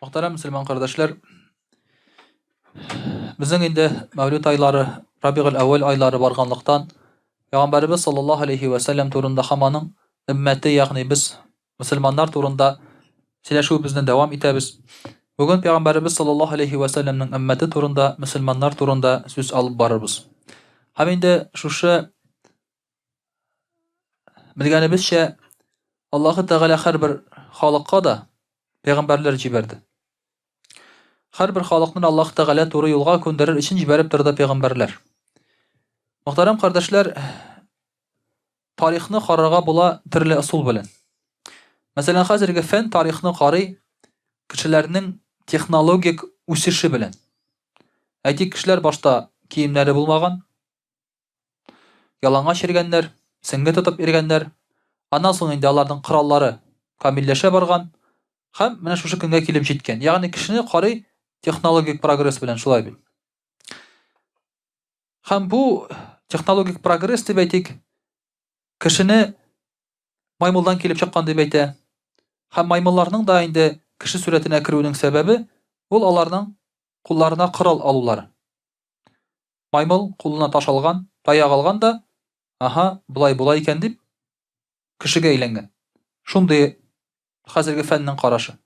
Мөхтәрәм мөселман кардәшләр, безнең инде Мәүлид айлары, Рабигуль әүвәл айлары барганлыктан, Пәйгамбәребез саллаллаһу алейхи вә сәлләм турында һәм аның өммәте, ягъни без мөселманнар турында сөйләшүебезне дәвам итәбез. Бүген Пәйгамбәребез саллаллаһу алейхи вә сәлләмнең өммәте турында, мөселманнар турында сүз алып барырбыз. Һәм инде шушы белгәнебезчә, Аллаһы Тәгалә һәрбер халыкка да пәйгамбәрләр җибәрде. Һәрбер халыкны Аллаһ Тәгалә туры юлга күндерер өчен җибәреп торды пәйгамбәрләр. Мөхтәрәм кардәшләр, тарихны карарга була төрле ысул белән. Мәсәлән, хәзерге фән тарихны карый кешеләрнең технологик үсеше белән. Әйтик, кешеләр башта киемнәре булмаган, Ялангач йөргәннәр, сеңге тотып йөргәннәр. Аннан соң инде аларның кораллары камилләшә барган һәм менә шушы көнгә килеп җиткән. Ягъни кешене карый технологик прогресс белән шулай бит. Һәм бу технологик прогресс дип әйтик, кешене маймылдан килеп чыккан дип әйтә. Һәм маймылларның да инде кеше сурәтенә керүенең сәбәбе ул аларның кулларына корал алулары. Маймыл кулына таш алган, таяк алган да, аһа, болай була икән дип, кешегә әйләнгән. Шундый хәзерге фәннең карашы.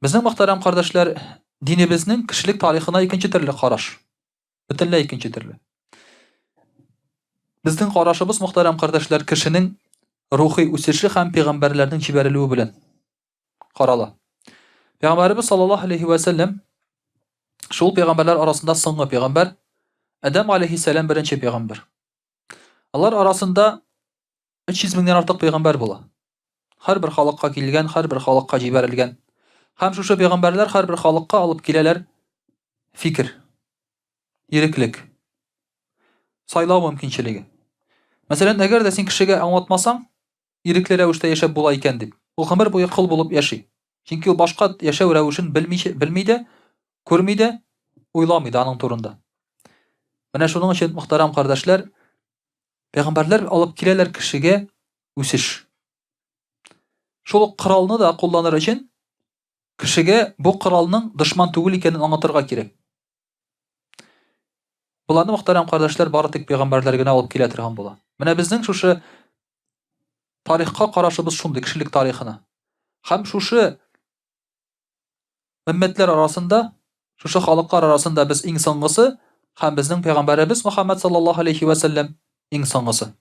Безнең мөхтәрәм кардәшләр, динебезнең кешелек тарихына икенче төрле караш. Бөтенләй икенче төрле. Безнең карашыбыз, мөхтәрәм кардәшләр, кешенең рухи үсеше һәм пәйгамбәрләрнең җибәрелүе белән карала. Пәйгамбәребез саллаллаһу алейхи вә сәлләм шул пәйгамбәрләр арасында соңгы пәйгамбәр, Адәм алейхиссәлам беренче пәйгамбәр. Алар арасында 300 меңнән артык пәйгамбәр була. Һәрбер халыкка килгән, һәрбер халыкка җибәрелгән. Һәм шушы пәйгамбәрләр һәрбер халыкка алып киләләр фикер, иреклек, сайлау мөмкинчелеге. Мәсәлән, әгәр дә син кешегә аңлатмасаң, ирекле рәвештә яшәп була икән дип. Ул гомер буе кол булып яши. Чөнки ул башка яшәү рәвешен белми, белми дә, күрми дә, уйламый да аның турында. Менә шуның өчен, мөхтәрәм кардәшләр, пәйгамбәрләр алып киләләр кешегә үсеш. Шул ук коралны да кулланыр өчен кешегә бу коралның дошман түгел икәнен аңлатырга кирәк. Боларны, мөхтәрәм кардәшләр, бары тик пәйгамбәрләр генә алып килә торган була. Менә безнең шушы тарихка карашыбыз шундый, кешелек тарихына. Һәм шушы өммәтләр арасында, шушы халыклар арасында без иң соңгысы һәм безнең пәйгамбәребез Мөхәммәд саллаллаһу алейхи ва сәлләм иң соңгысы.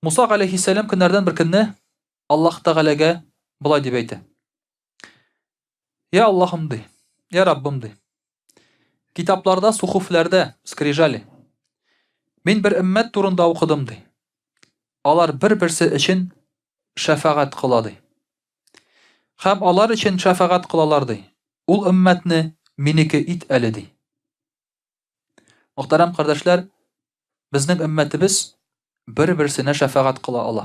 Муса алейхиссәлам көннәрдән бер көнне Аллаһ Тәгаләгә болай дип әйтә. Я Аллаһым ди, я Раббым ди. Китапларда, сухуфләрдә, скрижали. Мин бер өммәт турында укыдым ди. Алар бер-берсе өчен шәфәгать кыла ди. Һәм алар өчен шәфәгать кылалар ди. Ул өммәтне минеке ит әле ди. Мөхтәрәм кардәшләр, безнең өммәтебез бер-берсенә шәфәгать кыла ала.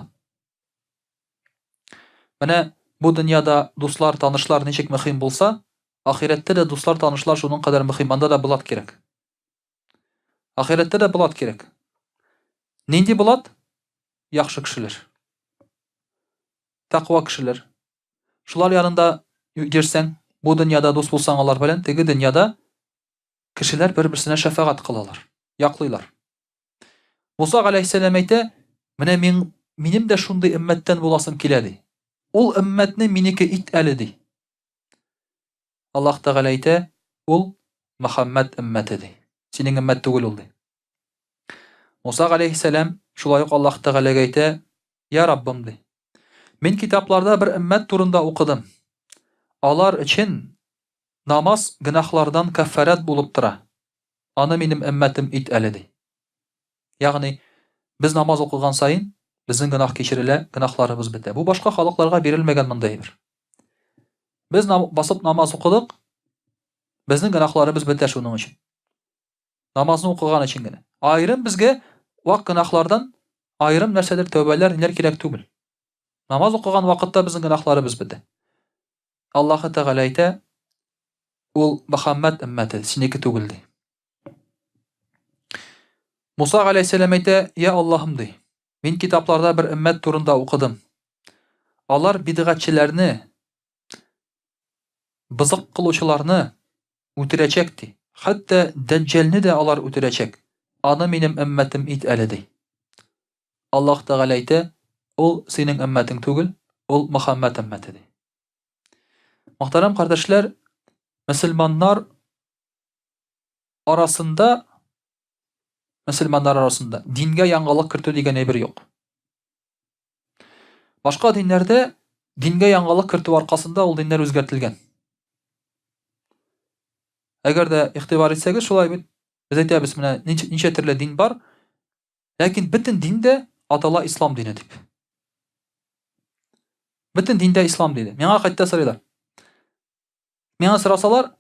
Менә бу дөньяда дуслар, танышлар ничек мөһим булса, ахирәттә дә дуслар, танышлар шуның кадәр мөһим. Анда да булат кирәк. Ахирәттә дә булат кирәк. Нинди булат? Яхшы кешеләр. Тәкъва кешеләр. Шулар янында йөрсәң, бу дөньяда дус булсаң алар белән, теге дөньяда Кешеләр бер-берсенә шәфәгать кылалар, яклыйлар. Муса галәйһиссәлам әйтә, менә мин, минем дә шундый өммәттән буласым килә, ди. Ул өммәтне минеке ит әле, ди. Аллаһ Тәгалә әйтә, ул Мөхәммәд өммәте, ди. Синең өммәт түгел ул, ди. Муса галәйһиссәлам шулай ук Аллаһ Тәгаләгә әйтә, Я Раббым, ди. Мин китапларда бер өммәт турында укыдым. Алар өчен Намаз гөнаһлардан кәффарәт булып тора. Аны минем өммәтем ит әле, ди. Ягъни, без намаз укыган саен, безнең гөнаһ кичерелә, гөнаһларыбыз бетә. Бу башка халыкларга бирелмәгән мондый әйбер. Без басып намаз укыдык, безнең гөнаһларыбыз бетә шуның өчен. Намазны укыган өчен генә. Аерым безгә вак гөнаһлардан аерым нәрсәдер тәүбәләр ниләр кирәк түгел. Намаз укыган вакытта безнең гөнаһларыбыз бетә. Аллаһы Тәгалә әйтә, ул Мөхәммәд өммәте, синеке түгел, ди. Муса галәйһиссәлам әйтә, я Аллаһым, ди, мин китапларда бер өммәт турында укыдым. Алар бидгатьчеләрне, бозык кылучыларны үтерәчәк, ди. Хәтта Дәҗҗалне дә алар үтерәчәк. Аны минем өммәтем ит әле, ди. Аллаһ Тәгалә әйтә, ул синең өммәтең түгел, ул Мөхәммәд өммәте, ди. Мөхтәрәм кардәшләр, мөселманнар арасында мөселманнар арасында дингә яңалык кертү дигән әйбер юк. Башка диннәрдә дингә яңалык кертү аркасында ул диннәр үзгәртелгән. Әгәр дә игътибар итсәгез, шулай бит. Без әйтәбез, менә ничә, ничә төрле дин бар, ләкин бөтен дин дә атала ислам дине дип. Бөтен дин дә ислам дине. Миңа хәтта сорыйлар. Миңа сорасалар,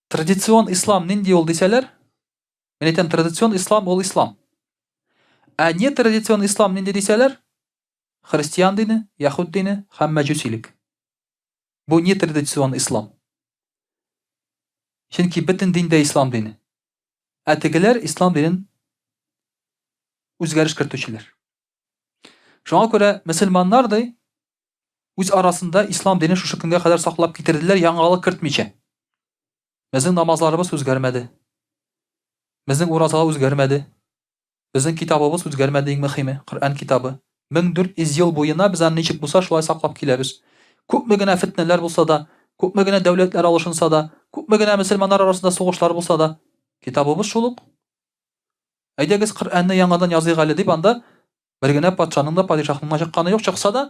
традицион ислам нинди ул дисәләр, Мин әйтәм, традицион ислам ул ислам. Ә не традицион ислам нинди дисәләр, христиан дине, яһүд дине һәм мәҗүсилек. Бу не традицион ислам. Чөнки бөтен дин дә ислам дине. Ә тегеләр ислам динен үзгәреш кертүчеләр. Шуңа күрә мөселманнар ди үз арасында ислам динен шушы көнгә кадәр саклап китерделәр, яңалык кертмичә. Безнең намазларыбыз үзгәрмәде. Безнең уразалар үзгәрмәде. Безнең китабыбыз үзгәрмәде, иң мөхиме, Коръән китабы. 1400 ел буена без аны ничек булса шулай саклап киләбез. Күпме генә фетнәләр булса да, күпме генә дәүләтләр алышынса да, күпме генә мөселманнар арасында сугышлар булса да, китабыбыз шул ук. Әйдәгез Коръәнне яңадан языйк әле дип анда бер генә патшаның да, падишаһның да чыкканы юк, чыкса да,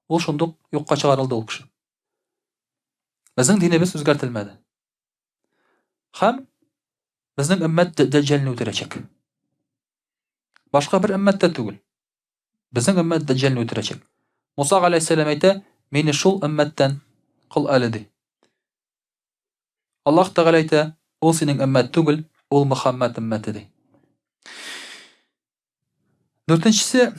ул шундук юкка чыгарылды ул кеше. Безнең динебез үзгәртелмәде. Һәм безнең өммәт Дәҗҗалне үтерәчәк. Башка бер өммәт тә түгел. Безнең өммәт Дәҗҗалне үтерәчәк. Муса галәйһиссәлам әйтә, мине шул өммәттән кыл әле ди. Аллаһ Тәгалә әйтә, ул синең өммәт түгел, ул Мөхәммәд өммәте ди. Дүртенчесе,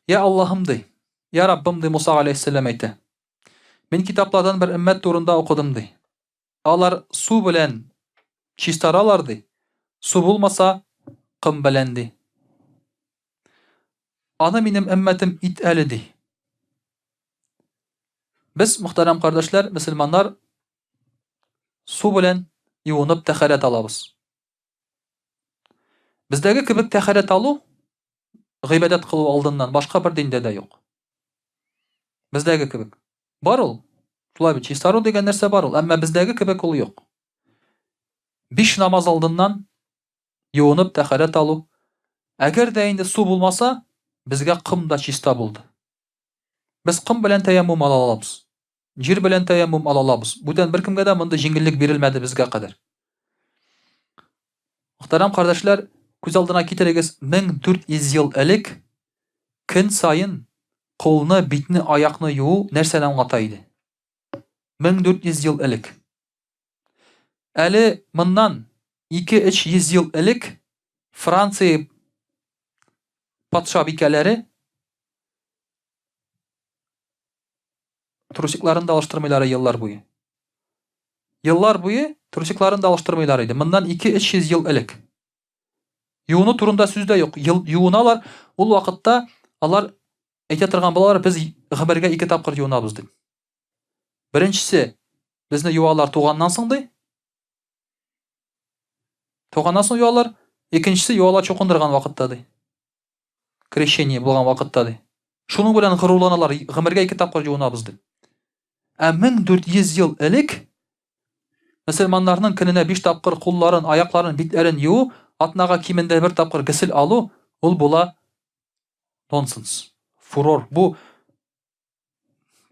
Я Аллаһым ди, Я Раббым ди Муса галәйһиссәлам әйтә. Мин китаплардан бер өммәт турында укыдым ди. Алар су белән чистаралар ди. Су булмаса, ком белән ди. Аны минем өммәтем ит әле ди. Без, мөхтәрәм кардәшләр, мөселманнар су белән юынып тәхәрәт алабыз. Бездәге кебек тәхәрәт алу гыйбадәт кылу алдыннан башка бер диндә дә юк. Бездәге кебек. Бар ул. Шулай бит, чистару дигән нәрсә бар ул, әмма бездәге кебек ул юк. Биш намаз алдыннан юынып тәхәрәт алу. Әгәр дә инде су булмаса, безгә ком да чиста булды. Без ком белән тәяммум ала алабыз. Җир белән тәяммум ала алабыз. Бүтән беркемгә дә мондый җиңеллек бирелмәде безгә кадәр. Мөхтәрәм кардәшләр, күз алдына китерегез, 1400 ел элек көн саен кулны, битне, аякны юу нәрсәне аңлата иде? 1400 ел элек. Әле моннан 2-300 ел элек Франция патшабикәләре трусикларын да алыштырмыйлар еллар буе. Еллар буе трусикларын да алыштырмыйлар иде. Моннан 2-300 ел элек. Юыну турында сүз дә юк. Ел, юыналар. Ул вакытта алар әйтә торган булалар, без гомергә ике тапкыр юынабыз дип. Беренчесе, безне юалар туганнан соң ди. Туганнан соң юалар. Икенчесе юалар чукындырган вакытта ди. Крещение булган вакытта ди. Шуның белән горурланалар, гомергә ике тапкыр юынабыз дип. Ә 1400 ел элек мөселманнарның көненә 5 тапкыр кулларын, аякларын, битләрен юу, атнага кимендә бер тапкыр гесел алу, ул була нонсенс, фурор. Бу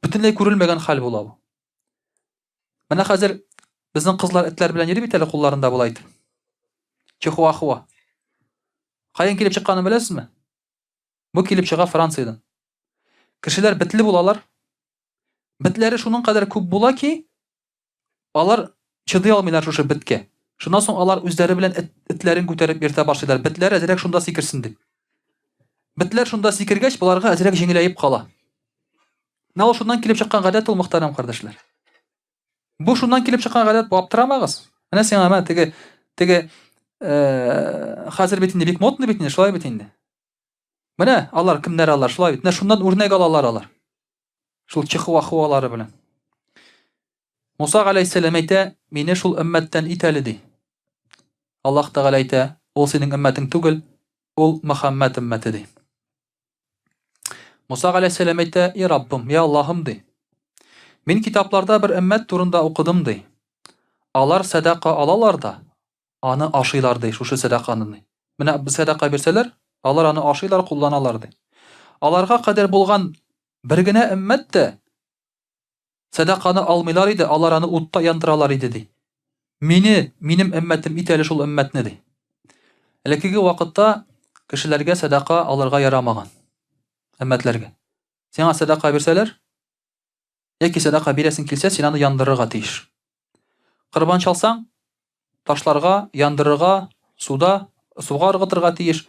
бөтенләй күрелмәгән хәл була бу. Менә хәзер безнең кызлар этләр белән йөри бит әле кулларында болай итеп. Чихуахуа. Каян килеп чыкканын беләсезме? Бу килеп чыга Франциядән. Кешеләр бетле булалар. Бетләре шуның кадәр күп була ки, алар чыдый алмыйлар шушы беткә. Шуннан соң алар үзләре белән эт, этләрен күтәреп йөртә башлыйлар. Бетләр әзрәк шунда сикерсен дип. Бетләр шунда сикергәч, боларга әзрәк җиңеләеп кала. Менә ул шуннан килеп чыккан гадәт ул, мөхтәрәм кардәшләр. Бу шуннан килеп чыккан гадәт, бу аптырамагыз. Менә сиңа менә теге теге э, хәзер бит инде бик модный бит инде, шулай бит инде. Менә алар кемнәр алар, шулай бит. Менә шуннан үрнәк алалар алар. Шул чихуахуалары белән. Муса галәйһиссәлам әйтә, мине шул өммәттән ит әле, ди. Аллаһ Тәгалә әйтә, ул синең өммәтең түгел, ул Мөхәммәд өммәте, ди. Муса галәйһиссәлам әйтә, и Раббым, я Аллаһым, ди. Мин китапларда бер өммәт турында укыдым, ди. Алар сәдака алалар да, аны ашыйлар, ди, шушы сәдаканы, ди. Менә сәдака бирсәләр, алар аны ашыйлар, кулланалар, ди. Аларга кадәр булган бер генә өммәт тә Сәдаканы алмыйлар иде, алар аны утта яндыралар иде, ди. Мине, минем өммәтем ит әле шул өммәтне, ди. Элеккеге вакытта кешеләргә сәдака алырга ярамаган. Өммәтләргә. Сиңа сәдака бирсәләр, яки сәдака бирәсең килсә, син аны яндырырга тиеш. Корбан чалсаң, ташларга, яндырырга, суда, суга ыргытырга тиеш.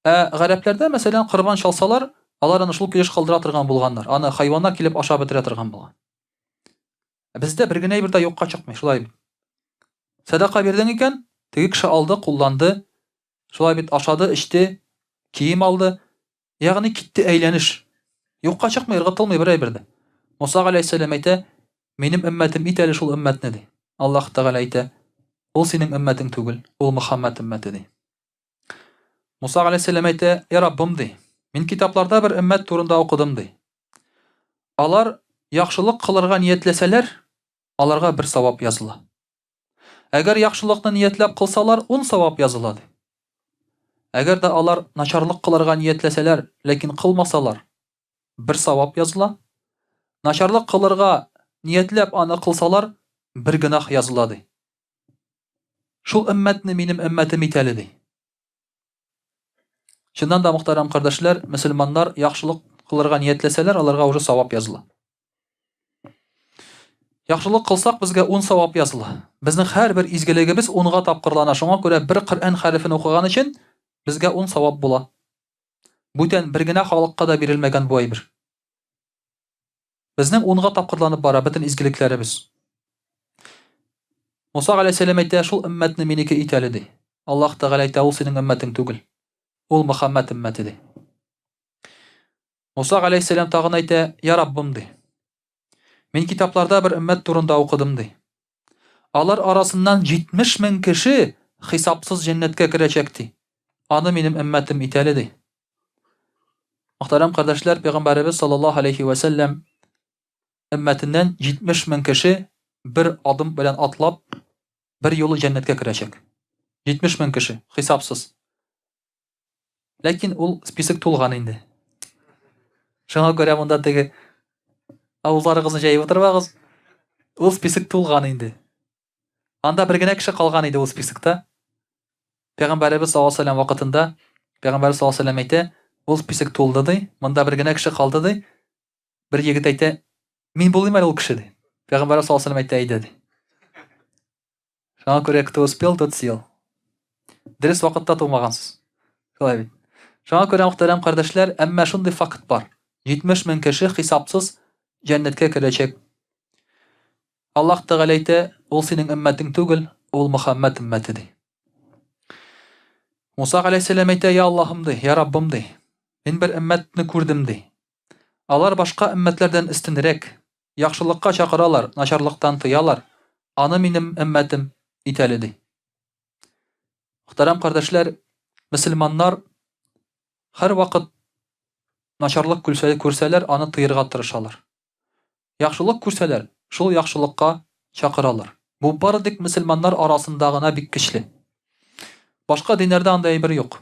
Ә гарәпләрдә, мәсәлән, корбан чалсалар, алар аны шул килеш калдыра торган булганнар. Аны хайваннар килеп ашап бетерә торган булган. Ә бездә бер генә әйбер дә юкка чыкмый, шулай бит. Сәдака бирдең икән, теге кеше алды, кулланды, шулай бит ашады, эчте, кием алды. Ягъни китте әйләнеш. Юкка чыкмый, ыргытылмый бер әйбер дә. Муса галәйһиссәлам әйтә, минем өммәтем ит әле шул өммәтне, ди. Аллаһ Тәгалә әйтә, ул синең өммәтең түгел, ул Мөхәммәд өммәте, ди. Муса галәйһиссәлам әйтә, Я Раббым, ди, мин китапларда бер өммәт турында укыдым, ди. Алар яхшылык кылырга ниятләсәләр, аларга бер савап языла. Әгәр яхшылыкны ниятләп кылсалар, ун савап языла, ди. Әгәр дә алар начарлык кылырга ниятләсәләр, ләкин кылмасалар, бер савап языла. Начарлык кылырга ниятләп аны кылсалар, бер гөнаһ языла, ди. Шул өммәтне минем өммәтем ит әле, ди. Чыннан да, мөхтәрәм кардәшләр, мөселманнар яхшылык кылырга ниятләсәләр, аларга уже савап языла. Яхшылык кылсак, безгә 10 савап языла. Безнең һәрбер изгелегебез 10-га тапкырлана. Шуңа күрә бер Коръән хәрефен укыган өчен безгә 10 савап була. Бүтән бер генә халыкка да бирелмәгән бу әйбер. Безнең унга тапкырланып бара бөтен изгелекләребез. Муса галәйһиссәлам әйтә, шул өммәтне минеке ит әле, ди. Аллаһ Тәгалә әйтә, ул синең өммәтең түгел. Ул Мөхәммәд өммәте, ди. Муса галәйһиссәлам тагын әйтә, я Раббым, ди. Мин китапларда бер өммәт турында укыдым, ди. Алар арасыннан 70 мең кеше хисапсыз җәннәткә керәчәк, ди. Аны минем өммәтем ит әле, ди. Мөхтәрәм кардәшләр, пәйгамбәребез саллаллаһу алейхи вә сәлләм өммәтеннән 70 мең кеше бер адым белән атлап, бер юлы җәннәткә керәчәк. 70 мең кеше, хисапсыз. Ләкин ул список тулган инде. Шуңа күрә монда теге авызларыгызны җәеп утырмагыз. Ул список тулган инде. Анда бер генә кеше калган иде ул списокта. Пәйгамбәребез саллаллаһу алейһи вәсәлләм вакытында Пәйгамбәребез саллаллаһу алейһи вәсәлләм әйтә, ул список тулды ди, монда бер генә кеше калды ди. Бер егет әйтә, мин булыйм әле ул кеше ди. Пәйгамбәребез саллаллаһу алейһи вәсәлләм әйтә, әйдә ди. Шуңа күрә кто успел, тот съел. Дөрес вакытта тумагансыз. Шулай бит. Шуңа күрә, мөхтәрәм кардәшләр, әмма шундый факт бар. 70 мең кеше хисапсыз җәннәткә керәчәк. Аллаһ Тәгалә әйтә, ул синең өммәтең түгел, ул Мөхәммәд өммәте ди. Муса галәйһиссәлам әйтә, я Аллаһым ди, я Раббым ди. Мин бер өммәтне күрдем ди. Алар башка өммәтләрдән өстенрәк, Яхшылыкка чакыралар, начарлыктан тыялар, аны минем өммәтем ит әле, ди. Мөхтәрәм кардәшләр, мөселманнар һәрвакыт начарлык күрсәләр, аны тыерга тырышалар. Яхшылык күрсәләр, шул яхшылыкка чакыралар. Бу бары тик мөселманнар арасында гына бик көчле. Башка диннәрдә андый әйбер юк.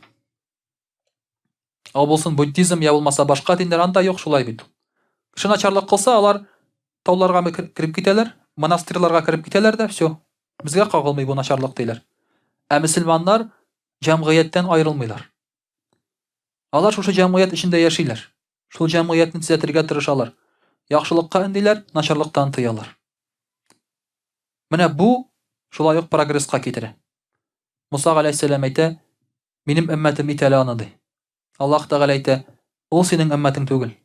Ал булсын буддизм я булмаса башка диннәр анда юк шулай бит. Кеше начарлык кылса, алар тауларга кереп китәләр, монастырьларга кереп китәләр дә, все. Безгә кагылмый бу начарлык диләр. Ә мөселманнар җәмгыятьтән аерылмыйлар. Алар шушы җәмгыять эчендә яшиләр. Шул җәмгыятьне төзәтергә тырышалар. Яхшылыкка өндиләр, начарлыктан тыялар. Менә бу шулай ук прогресска китерә. Муса галәйһиссәлам әйтә, Минем өммәтем ит әле аны, ди. Аллаһ Тәгалә әйтә, Ул синең өммәтең түгел,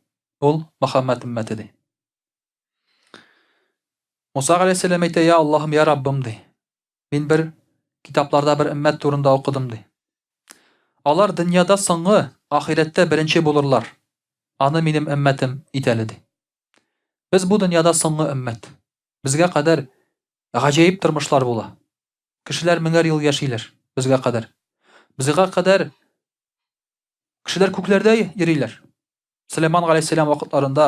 ул Мөхәммәд өммәте, ди. Муса галәйһиссәлам әйтә, Я Аллаһым, я Раббым, ди. Мин бер китапларда бер өммәт турында укыдым, ди. Алар дөньяда соңгы, ахирәттә беренче булырлар. Аны минем өммәтем ит әле, ди. Без бу дөньяда соңгы өммәт. Безгә кадәр гаҗәеп тормышлар була. Кешеләр меңәр ел яшиләр безгә кадәр. Безгә кадәр кешеләр күкләрдә йөриләр. Сөләйман галәйһиссәлам вакытларында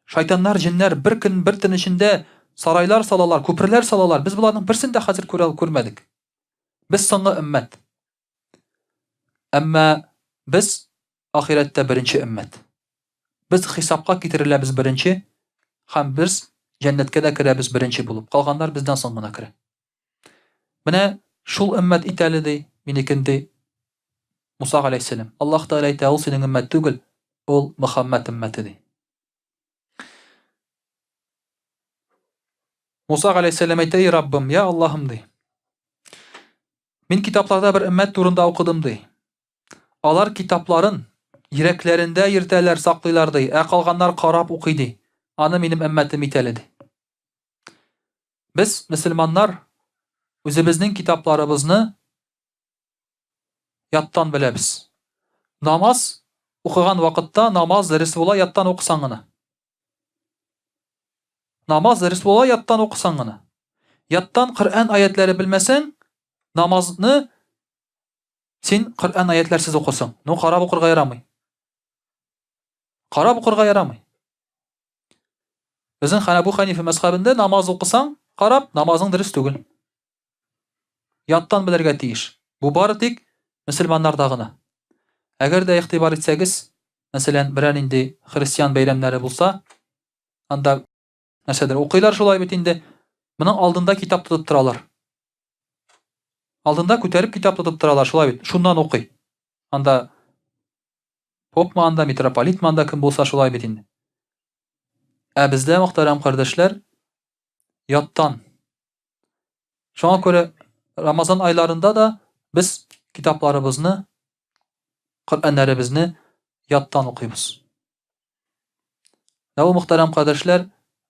шайтаннар, җеннәр бер көн, бер төн эчендә сарайлар салалар, күперләр салалар. Без боларның берсен дә хәзер күрә күрмәдек. Без соңгы өммәт. Әмма без ахирәттә беренче өммәт. Без хисапка китереләбез беренче һәм без җәннәткә дә керәбез беренче булып. Калганнар бездән соң гына керә. Менә шул өммәт ит әле, ди, минекен, ди Муса галәйһиссәлам. Аллаһ Тәгалә әйтә, ул синең өммәт түгел, ул Мөхәммәд өммәте, ди. Муса галәйһиссәлам әйтә, и Раббым, я Аллаһым, ди. Мин китапларда бер өммәт турында укыдым, ди. Алар китапларын йөрәкләрендә йөртәләр, саклыйлар, ди, ә калганнар карап укый, ди. Аны минем өммәтем ит әле, ди. Без, мөселманнар, үзебезнең китапларыбызны яттан беләбез. Намаз укыган вакытта намаз дөрес була яттан укысаң гына. Намаз дөрес була яттан укысаң гына. Яттан Коръән аятләре белмәсәң, намазны син Коръән аятләрсез укысың. Ну, карап укырга ярамый. Карап укырга ярамый. Безнең Әбу Ханифа мәзхәбендә намаз укысаң, карап, намазың дөрес түгел. Яттан белергә тиеш. Бу бары тик мөселманнарда гына. Әгәр дә игътибар итсәгез, мәсәлән, берәр нинди христиан бәйрәмнәре булса, анда нәрсәдер укыйлар шулай бит инде. Моның алдында китап тотып торалар. Алдында күтәреп китап тотып торалар, шулай бит. Шуннан укый. Анда Попмы анда, митрополитмы анда, кем булса шулай бит инде. Ә бездә, мөхтәрәм кардәшләр, яттан. Шуңа күрә Рамазан айларында да без китапларыбызны, Коръәннәребезне яттан укыйбыз. Ә ул, мөхтәрәм кардәшләр,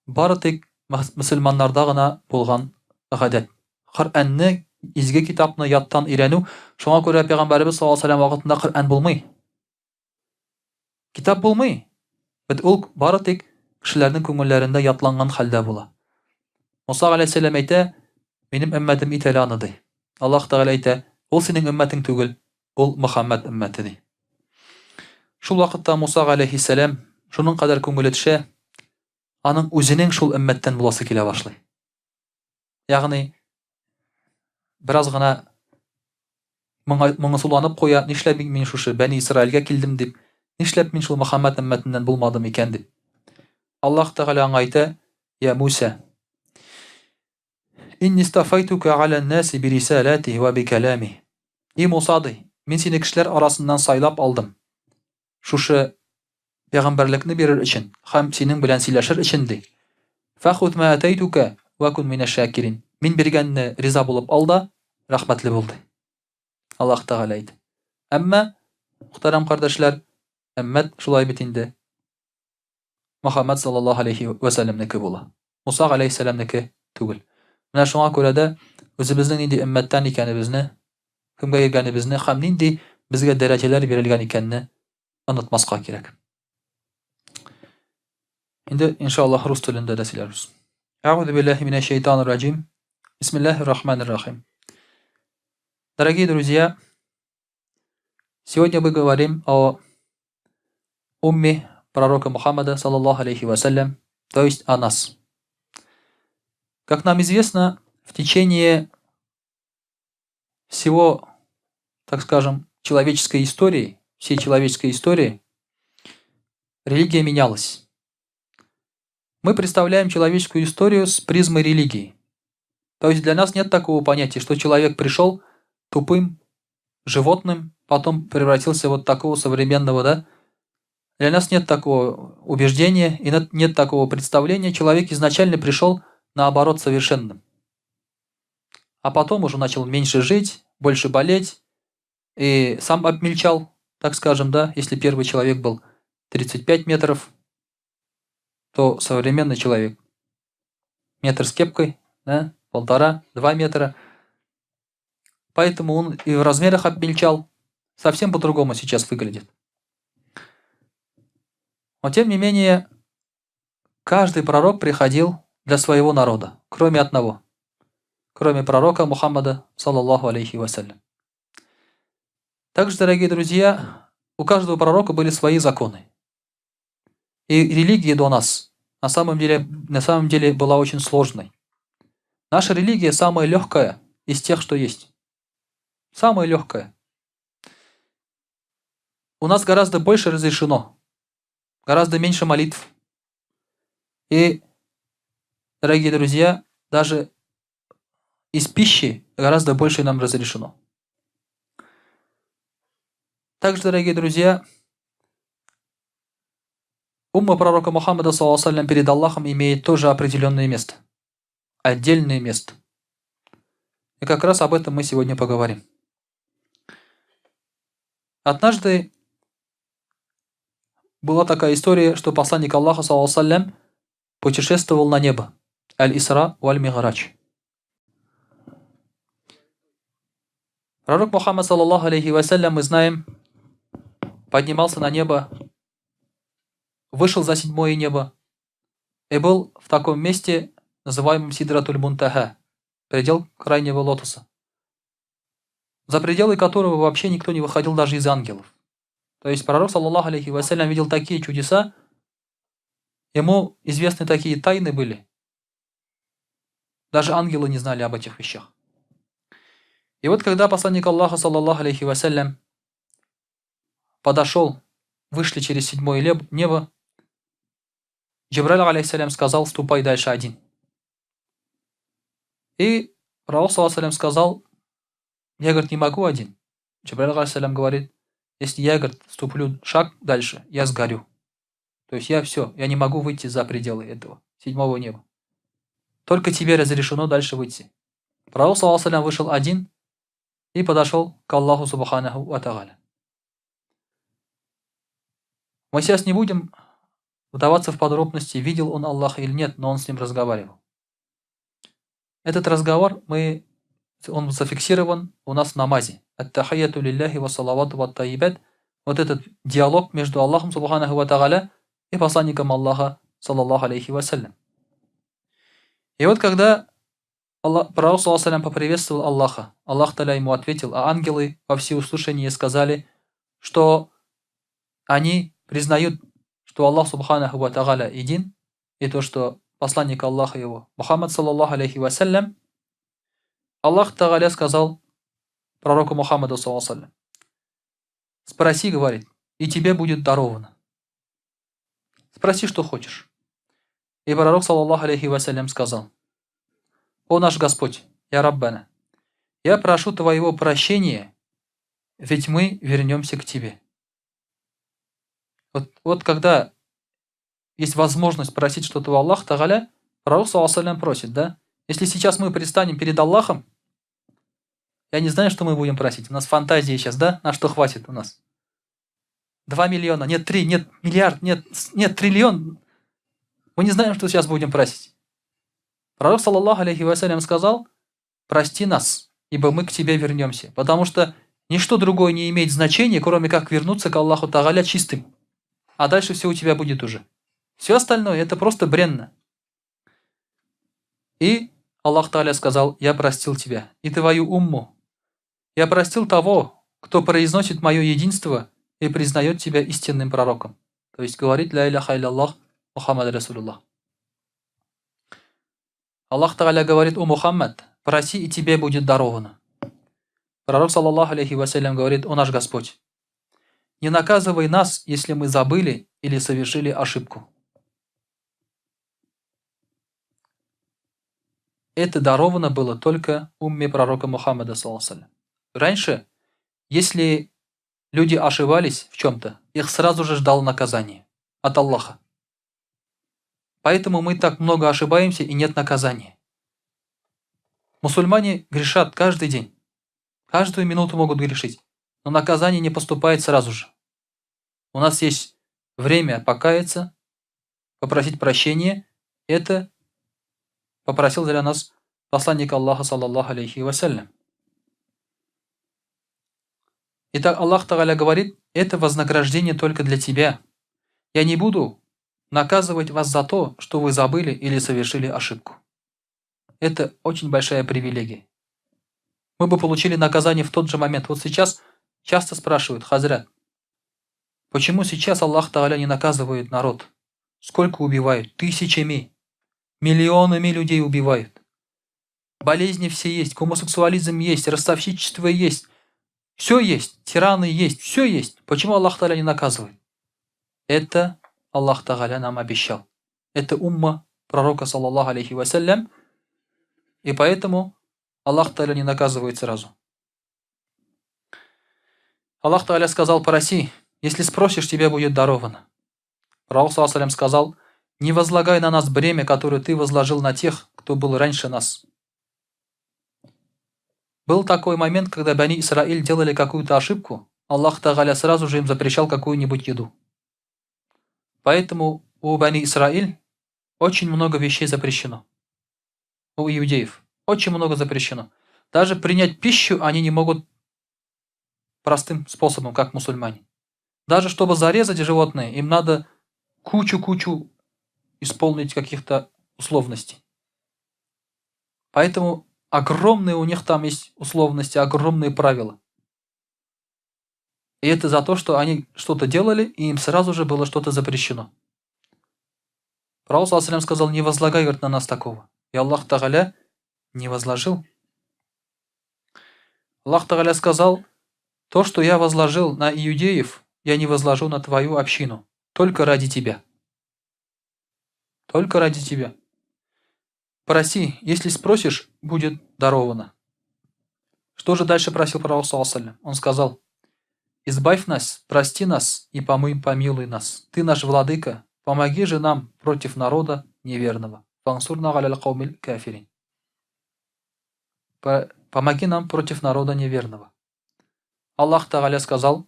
бары тик мөселманнарда гына булган гадәт. Коръәнне, изге китапны яттан өйрәнү, шуңа күрә пәйгамбәребез саллаллаһу алейһи ва сәлләм вакытында Коръән булмый. Китап булмый. Бит ул бары тик кешеләрнең күңелләрендә ятланган хәлдә була. Муса галәйһиссәлам әйтә, минем өммәтем ит әле аны, ди. Аллаһ Тәгалә әйтә, ул синең өммәтең түгел, ул Мөхәммәд өммәте, ди. Шул вакытта Муса галәйһиссәлам шуның кадәр күңеле төшә, аның үзенең шул өммәттән буласы килә башлый. Ягъни бераз гына моңсуланып куя, нишләп мин шушы Бәни Исраилгә килдем дип, нишләп мин шул Мөхәммәд өммәтеннән булмадым икән дип. Аллаһ Тәгалә аңа әйтә, Я Муса, Инни стафайтука аля наси би рисалати ва би калами. И Муса ди, мин сине кешеләр арасыннан сайлап алдым. Шушы пәйгамбәрлекне бирер өчен һәм синең белән сөйләшер өчен, ди. Фәхуз ма атайтука ва кун минәш шакирин. Мин биргәнне риза булып ал да, рәхмәтле бул, ди. Аллаһ Тәгалә әйтә. Әмма, мөхтәрәм кардәшләр, өммәт шулай бит инде. Мөхәммәд саллаллаһу алейхи вә сәлләмнеке була. Муса галәйһиссәламнеке түгел. Менә шуңа күрә дә үзебезнең нинди өммәттән икәнебезне, кемгә йөргәнебезне һәм нинди безгә дәрәҗәләр бирелгән икәнне онытмаска кирәк. Инде иншаллаһ рус телендә дә сөйләрбез. Әгъузу биллаһи минәш шайтанир раҗим. Бисмиллаһир рахманир рахим. Дорогие друзья, сегодня мы говорим о умме пророка Мухаммада, саллаллаху алейхи вассалям, то есть о нас. Как нам известно, в течение всего, так скажем, человеческой истории, всей человеческой истории, религия менялась. Мы представляем человеческую историю с призмой религии. То есть для нас нет такого понятия, что человек пришел тупым животным, потом превратился вот такого современного, да? Для нас нет такого убеждения и нет такого представления. Человек изначально пришел, наоборот, совершенным. А потом уже начал меньше жить, больше болеть и сам обмельчал, так скажем, да, если первый человек был 35 метров, то современный человек метр с кепкой, да, полтора, 2 метра. Поэтому он и в размерах обмельчал, совсем по-другому сейчас выглядит. Но тем не менее, каждый пророк приходил для своего народа, кроме одного, кроме пророка Мухаммада, саллаллаху алейхи вассалям. Также, дорогие друзья, у каждого пророка были свои законы. И религия до нас на самом деле была очень сложной. Наша религия самая легкая из тех, что есть. Самая легкая. У нас гораздо больше разрешено, гораздо меньше молитв. И, дорогие друзья, даже из пищи гораздо больше нам разрешено. Также, дорогие друзья, умма пророка Мухаммада, саллаллаху, перед Аллахом имеет тоже определенное место, отдельное место. И как раз об этом мы сегодня поговорим. Однажды была такая история, что посланник Аллаха, саллаллаху, путешествовал на небо. Аль-Исра валь-Миграч. Пророк Мухаммад, саллаллаху алейхи вассалям, мы знаем, поднимался на небо, вышел за седьмое небо и был в таком месте, называемом Сидратуль Мунтаха, предел крайнего лотоса, за пределы которого вообще никто не выходил даже из ангелов. То есть пророк, саллаллаху алейхи вассалям, видел такие чудеса, ему известны такие тайны были. Даже ангелы не знали об этих вещах. И вот когда посланник Аллаха, саллаллаху алейхи вассалям, подошел, вышли через седьмое небо, Джабраиль, алейхиссалям, сказал: «Ступай дальше один». И пророк, саллаллаху, сказал: «Я, говорит, не могу один». Джабраиль, алейхиссалям, говорит: «Если я, говорит, ступлю шаг дальше, я сгорю. То есть я все, я не могу выйти за пределы этого седьмого неба. Только тебе разрешено дальше выйти». Пророк, саллаллаху, вышел один и подошел к Аллаху Субханаху ва Тагаля. Мы сейчас не будем вдаваться в подробности, видел он Аллаха или нет, но он с ним разговаривал. Этот разговор он зафиксирован у нас в намазе. Ат-тахияту лилляхи ва салавату ва таибат. Вот этот диалог между Аллахом Субханаху ва Тагаля и посланником Аллаха, саллаллаху алейхи вассалям. И вот когда Аллах, пророк, саллаллаху, поприветствовал Аллаха, Аллах Таля ему ответил, а ангелы во всеуслышание сказали, что они признают, что Аллах Субханаху ва Тагаля един, и то, что посланник Аллаха его, Мухаммад, саллаллаху алейхи вассалям. Аллах Тагаля сказал пророку Мухаммаду, саллаллаху: «Спроси, — говорит, — и тебе будет даровано. Спроси, что хочешь». И пророк, саллаллаху алейхи вассалям, сказал: «О наш Господь, Я Раббана, я прошу Твоего прощения, ведь мы вернемся к Тебе». Вот когда есть возможность просить что-то у Аллаха Тагаля, пророк, саллаллаху, просит, да? Если сейчас мы предстанем перед Аллахом, я не знаю, что мы будем просить. У нас фантазии сейчас, да? На что хватит у нас? 2 миллиона, нет, три, нет, миллиард, нет, нет, триллион. Мы не знаем, что сейчас будем просить. Пророк, саллаллаху алейхи вассалям, сказал: «Прости нас, ибо мы к тебе вернемся». Потому что ничто другое не имеет значения, кроме как вернуться к Аллаху Тагаля чистым. А дальше все у тебя будет уже. Все остальное это просто бренно. И Аллах Та'аля сказал: «Я простил тебя и твою умму. Я простил того, кто произносит мое единство и признает тебя истинным пророком». То есть говорит: «Ля иляха илlalлах, Мухаммад Расулуллах». Аллах Та'аля говорит: «О Мухаммад, проси, и тебе будет даровано». Пророк, саллаллаху алейхи вассалям, говорит: «О наш Господь, не наказывай нас, если мы забыли или совершили ошибку». Это даровано было только умме пророка Мухаммада, саллаллаху. Раньше, если люди ошибались в чем-то, их сразу же ждало наказание от Аллаха. Поэтому мы так много ошибаемся, и нет наказания. Мусульмане грешат каждый день. Каждую минуту могут грешить. Но наказание не поступает сразу же. У нас есть время покаяться, попросить прощения. Это попросил для нас посланник Аллаха, саллаллаху алейхи вассалям. Итак, Аллах Тагаля говорит: «Это вознаграждение только для тебя. Я не буду Наказывать вас за то, что вы забыли или совершили ошибку. Это очень большая привилегия. Мы бы получили наказание в тот же момент. Вот сейчас часто спрашивают, хазрат, почему сейчас Аллах Тааля не наказывает народ? Сколько убивают? Тысячами, миллионами людей убивают. Болезни все есть, гомосексуализм есть, ростовщичество есть. Все есть, тираны есть, все есть. Почему Аллах Тааля не наказывает? Это Аллах Тааля нам обещал. Это умма пророка, саллаллаху алейхи вассалям. И поэтому Аллах Тааля не наказывает сразу. Аллах Тааля сказал, проси, если спросишь, тебе будет даровано. Пророк, саллаллаху сказал, не возлагай на нас бремя, которое ты возложил на тех, кто был раньше нас. Был такой момент, когда Бани Исраиль делали какую-то ошибку, Аллах Тагаля сразу же им запрещал какую-нибудь еду. Поэтому у Бани Исраиль очень много вещей запрещено. У иудеев очень много запрещено. Даже принять пищу они не могут простым способом, как мусульмане. Даже чтобы зарезать животное, им надо кучу-кучу исполнить каких-то условностей. Поэтому огромные у них там есть условности, огромные правила. И это за то, что они что-то делали, и им сразу же было что-то запрещено. Пророк сказал, не возлагай, говорит, на нас такого. И Аллах Тагаля не возложил. Аллах Тагаля сказал, то, что я возложил на иудеев, я не возложу на твою общину, только ради тебя. Только ради тебя. Проси, если спросишь, будет даровано. Что же дальше просил пророк саллаллаху Он сказал, избавь нас, прости нас и помилуй нас. Ты наш владыка, помоги же нам против народа неверного. Кафирин. Помоги нам против народа неверного. Аллах Тагаля сказал,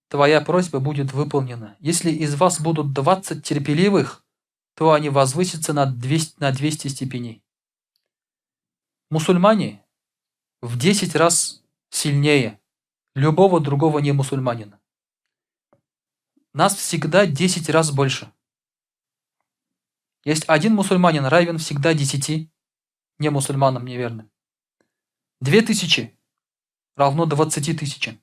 твоя просьба будет выполнена. Если из вас будут 20 терпеливых, то они возвысятся на 200, на 200 степеней. Мусульмане в 10 раз сильнее любого другого немусульманина. Нас всегда 10 раз больше. Есть один мусульманин равен всегда 10 немусульманам неверным. 2000 равно 20 тысячам.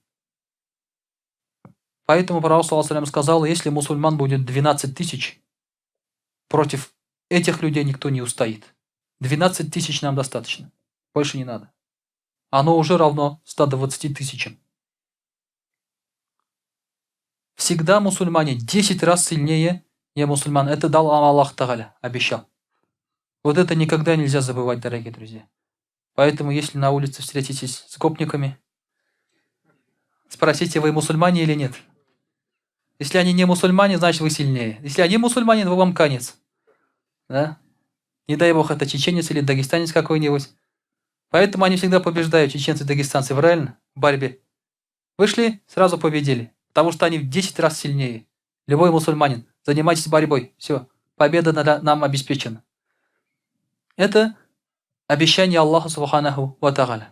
Поэтому пророк саллаллаху сказал, если мусульман будет 12 тысяч, против этих людей никто не устоит. 12 тысяч нам достаточно. Больше не надо. Оно уже равно 120 тысячам. Всегда мусульмане 10 раз сильнее не мусульман. Это дал Аллах Тагаля, обещал. Вот это никогда нельзя забывать, дорогие друзья. Поэтому, если на улице встретитесь с гопниками, спросите, вы мусульмане или нет. Если они не мусульмане, значит вы сильнее. Если они мусульмане, то вам конец. Да? Не дай бог, это чеченец или дагестанец какой-нибудь. Поэтому они всегда побеждают, чеченцы и дагестанцы, правильно? В борьбе. Вышли, сразу победили. Потому что они в 10 раз сильнее. Любой мусульманин. Занимайтесь борьбой. Все. Победа нам обеспечена. Это обещание Аллаха Субханаху Ва Тагаля.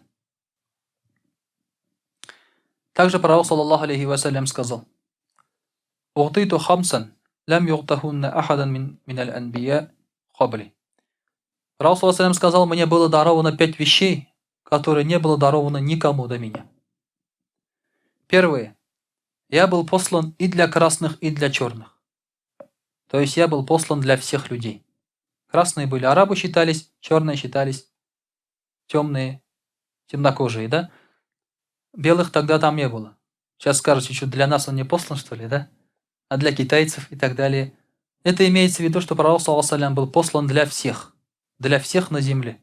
Также пророк, саллаллаху алейхи вассалям, сказал, «Угтиту хамсан, лям югтахунна ахадан мин аль-анбия кабли». Пророк, саллаллаху сказал, мне было даровано пять вещей, которые не было даровано никому до меня. Первое. Я был послан и для красных, и для черных. То есть я был послан для всех людей. Красные были арабы считались, черные считались темные, темнокожие, да? Белых тогда там не было. Сейчас скажете, что для нас он не послан, что ли, да? А для китайцев и так далее. Это имеется в виду, что пророк, саллаллаху был послан для всех. Для всех на земле.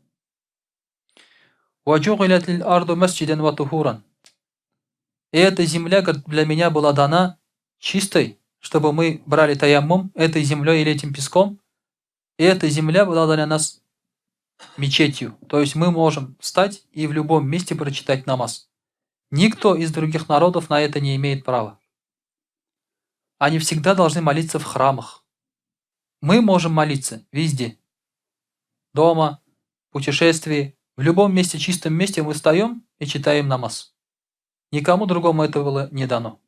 И эта земля, говорит, для меня была дана чистой, чтобы мы брали таяммум этой землей или этим песком. И эта земля была для нас мечетью. То есть мы можем встать и в любом месте прочитать намаз. Никто из других народов на это не имеет права. Они всегда должны молиться в храмах. Мы можем молиться везде. Дома, в путешествии, в любом месте, чистом месте мы встаем и читаем намаз. Никому другому это было не дано.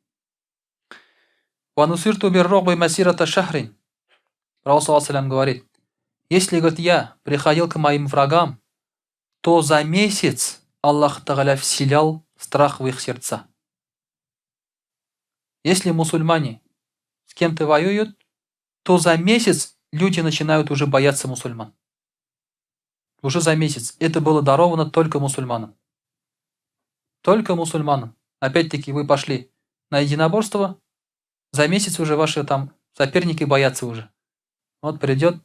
Пророк саллаллаху говорит, если, говорит, я приходил к моим врагам, то за месяц Аллах Тагаля вселял страх в их сердца. Если мусульмане с кем-то воюют, то за месяц люди начинают уже бояться мусульман. Уже за месяц. Это было даровано только мусульманам. Только мусульманам. Опять-таки вы пошли на единоборство, за месяц уже ваши там соперники боятся уже. Вот придет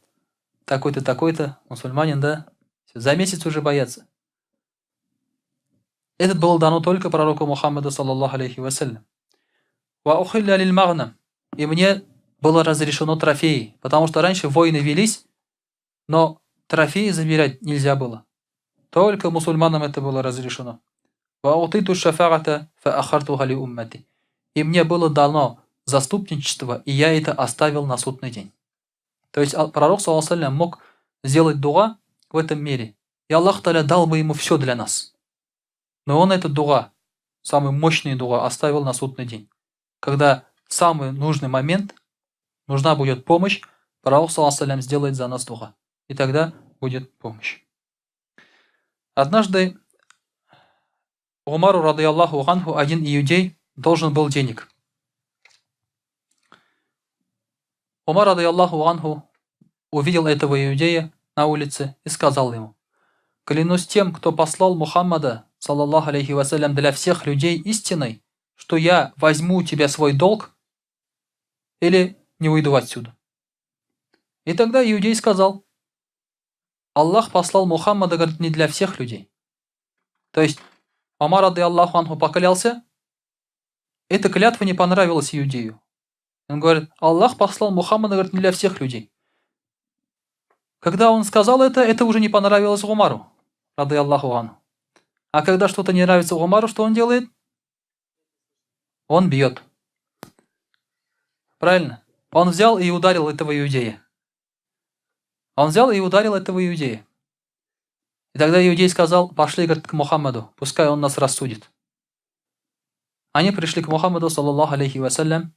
такой-то, такой-то мусульманин, да, за месяц уже боятся. Это было дано только пророку Мухаммаду, саллаллаху алейхи вассалям. И мне было разрешено трофеи, потому что раньше войны велись, но трофеи забирать нельзя было. Только мусульманам это было разрешено. И мне было дано заступничество, и я это оставил на судный день. То есть пророк, саллаллаху мог сделать дуа в этом мире, и Аллах Таля дал бы ему все для нас. Но он этот дуа, самый мощный дуа, оставил на судный день. Когда самый нужный момент, нужна будет помощь, пророк, саллаллаху сделает за нас дуа. И тогда будет помощь. Однажды Умару, рады Аллаху анху, один иудей должен был денег. Умар, рады Аллаху анху, увидел этого иудея на улице и сказал ему, «Клянусь тем, кто послал Мухаммада, саллаллаху алейхи вассалям, для всех людей истиной, что я возьму у тебя свой долг или не уйду отсюда». И тогда иудей сказал, Аллах послал Мухаммада, говорит, не для всех людей. То есть Омар, рады Аллаху анху, поклялся, эта клятва не понравилась иудею. Он говорит, Аллах послал Мухаммада, говорит, не для всех людей. Когда он сказал это, это уже не понравилось Умару, рады Аллаху анху. А когда что-то не нравится Умару, что он делает? Он бьет. Правильно? Он взял и ударил этого иудея. Он взял и ударил этого иудея. И тогда иудей сказал, пошли, говорит, к Мухаммаду, пускай он нас рассудит. Они пришли к Мухаммаду, саллаллаху алейхи вассалям.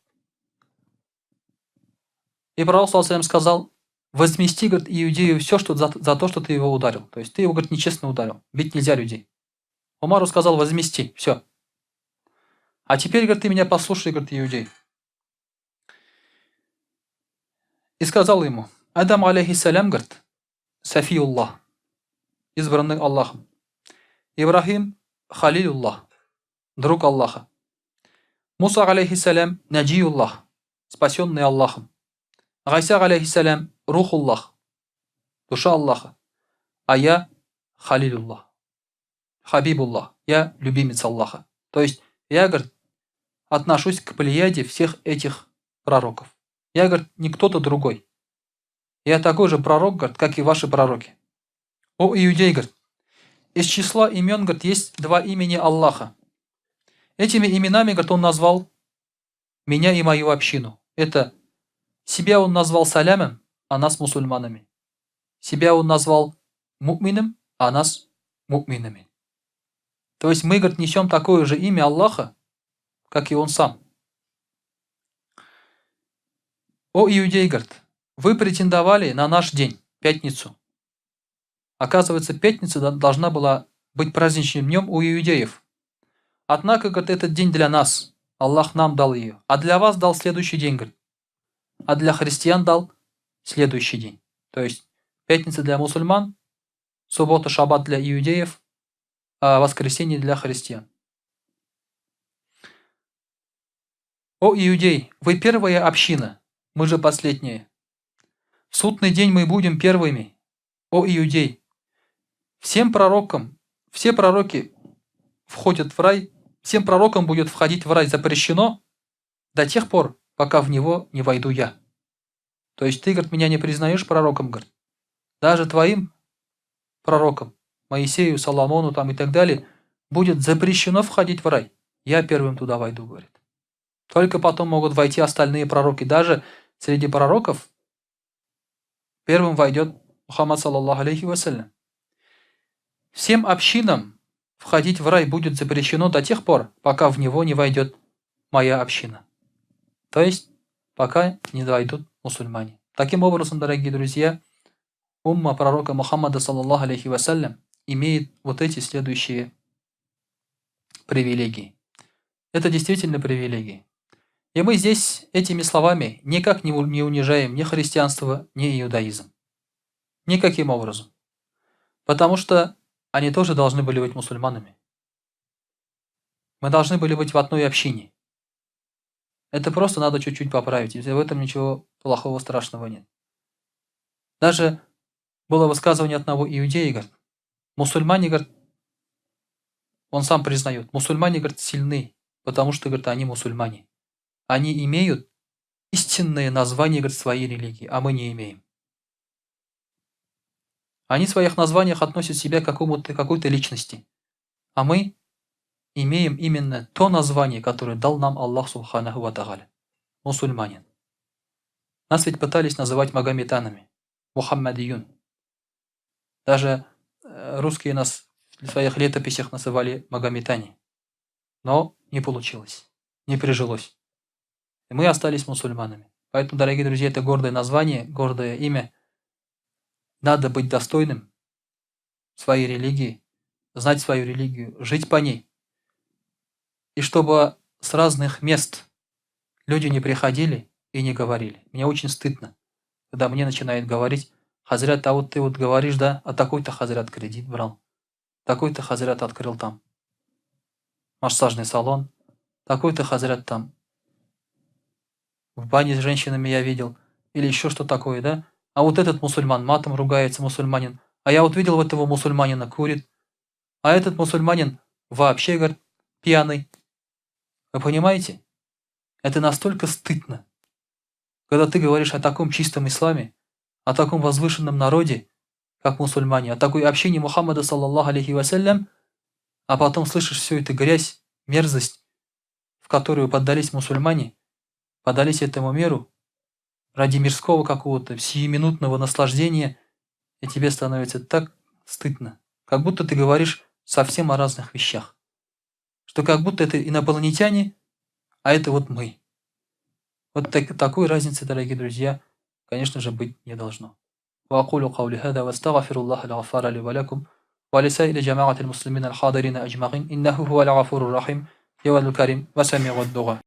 И пророк, саллаллаху сказал, возмести, говорит, иудею все, что за то, что ты его ударил. То есть ты его, говорит, нечестно ударил. Бить нельзя людей. Умару сказал, возмести, все. А теперь, говорит, ты меня послушай, говорит, иудей. И сказал ему, Адам, алейхиссалям, говорит, Сафиуллах, избранный Аллахом. Ибрахим, Халилуллах, друг Аллаха. Муса, алейхиссалям, Наджиуллах, спасенный Аллахом. Гайса, алейхиссалям, Рухуллах, душа Аллаха. А я Халилуллах, Хабибуллах, я любимец Аллаха. То есть я, говорит, отношусь к плеяде всех этих пророков. Я, говорит, не кто-то другой. Я такой же пророк, говорит, как и ваши пророки. О, иудей, говорит, из числа имен, говорит, есть два имени Аллаха. Этими именами, говорит, он назвал меня и мою общину. Это себя он назвал салямом, а нас мусульманами. Себя он назвал мумином, а нас муминами. То есть мы, говорит, несем такое же имя Аллаха, как и он сам. О, иудей, говорит, вы претендовали на наш день, пятницу. Оказывается, пятница должна была быть праздничным днем у иудеев. Однако, говорит, этот день для нас. Аллах нам дал ее. А для вас дал следующий день, говорит. А для христиан дал следующий день. То есть, пятница для мусульман, суббота, шаббат для иудеев, а воскресенье для христиан. О, иудей, вы первая община, мы же последние. В судный день мы будем первыми. О, иудей, всем пророкам, все пророки входят в рай, всем пророкам будет входить в рай запрещено до тех пор, пока в него не войду я. То есть ты, говорит, меня не признаешь пророком, говорит. Даже твоим пророкам, Моисею, Соломону там и так далее, будет запрещено входить в рай. Я первым туда войду, говорит. Только потом могут войти остальные пророки. Даже среди пророков первым войдет Мухаммад, саллаллаху алейхи вассалям. Всем общинам входить в рай будет запрещено до тех пор, пока в него не войдет моя община. То есть, пока не войдут мусульмане. Таким образом, дорогие друзья, умма пророка Мухаммада, саллаллаху алейхи вассалям, имеет вот эти следующие привилегии. Это действительно привилегии. И мы здесь этими словами никак не унижаем ни христианство, ни иудаизм. Никаким образом. Потому что они тоже должны были быть мусульманами. Мы должны были быть в одной общине. Это просто надо чуть-чуть поправить, и в этом ничего плохого, страшного нет. Даже было высказывание одного иудея, говорит, мусульмане, говорит, он сам признает, мусульмане, говорит, сильны, потому что, говорит, они мусульмане. Они имеют истинное название, говорит, своей религии, а мы не имеем. Они в своих названиях относят себя к какому-то, какой-то личности. А мы имеем именно то название, которое дал нам Аллах Субханаху Ва Тагаля. Мусульманин. Нас ведь пытались называть магометанами. Мухаммадиюн. Даже русские нас в своих летописях называли магометане. Но не получилось. Не прижилось. И мы остались мусульманами. Поэтому, дорогие друзья, это гордое название, гордое имя. Надо быть достойным своей религии, знать свою религию, жить по ней. И чтобы с разных мест люди не приходили и не говорили. Мне очень стыдно, когда мне начинают говорить, хазрят, а вот ты вот говоришь, да, а такой-то хазрят кредит брал, такой-то хазрят открыл там массажный салон, такой-то хазрят там в бане с женщинами я видел, или еще что такое, да? А вот этот мусульман матом ругается, мусульманин. А я вот видел вот этого мусульманина курит. А этот мусульманин вообще, говорит, пьяный. Вы понимаете? Это настолько стыдно. Когда ты говоришь о таком чистом исламе, о таком возвышенном народе, как мусульмане, о такой общине Мухаммада, саллаллаху алейхи вассалям, а потом слышишь всю эту грязь, мерзость, в которую поддались мусульмане, поддались этому миру ради мирского какого-то сиюминутного наслаждения, и тебе становится так стыдно, как будто ты говоришь совсем о разных вещах. Что как будто это инопланетяне, а это вот мы. Вот такой разницы, дорогие друзья, конечно же, быть не должно. وأقول قولي هذا واستغفر الله الغفار لي ولكم ولسائر جماعة المسلمين الحاضرين أجمعين إنه هو الغفور الرحيم جواد الكريم وسميع الدعاء.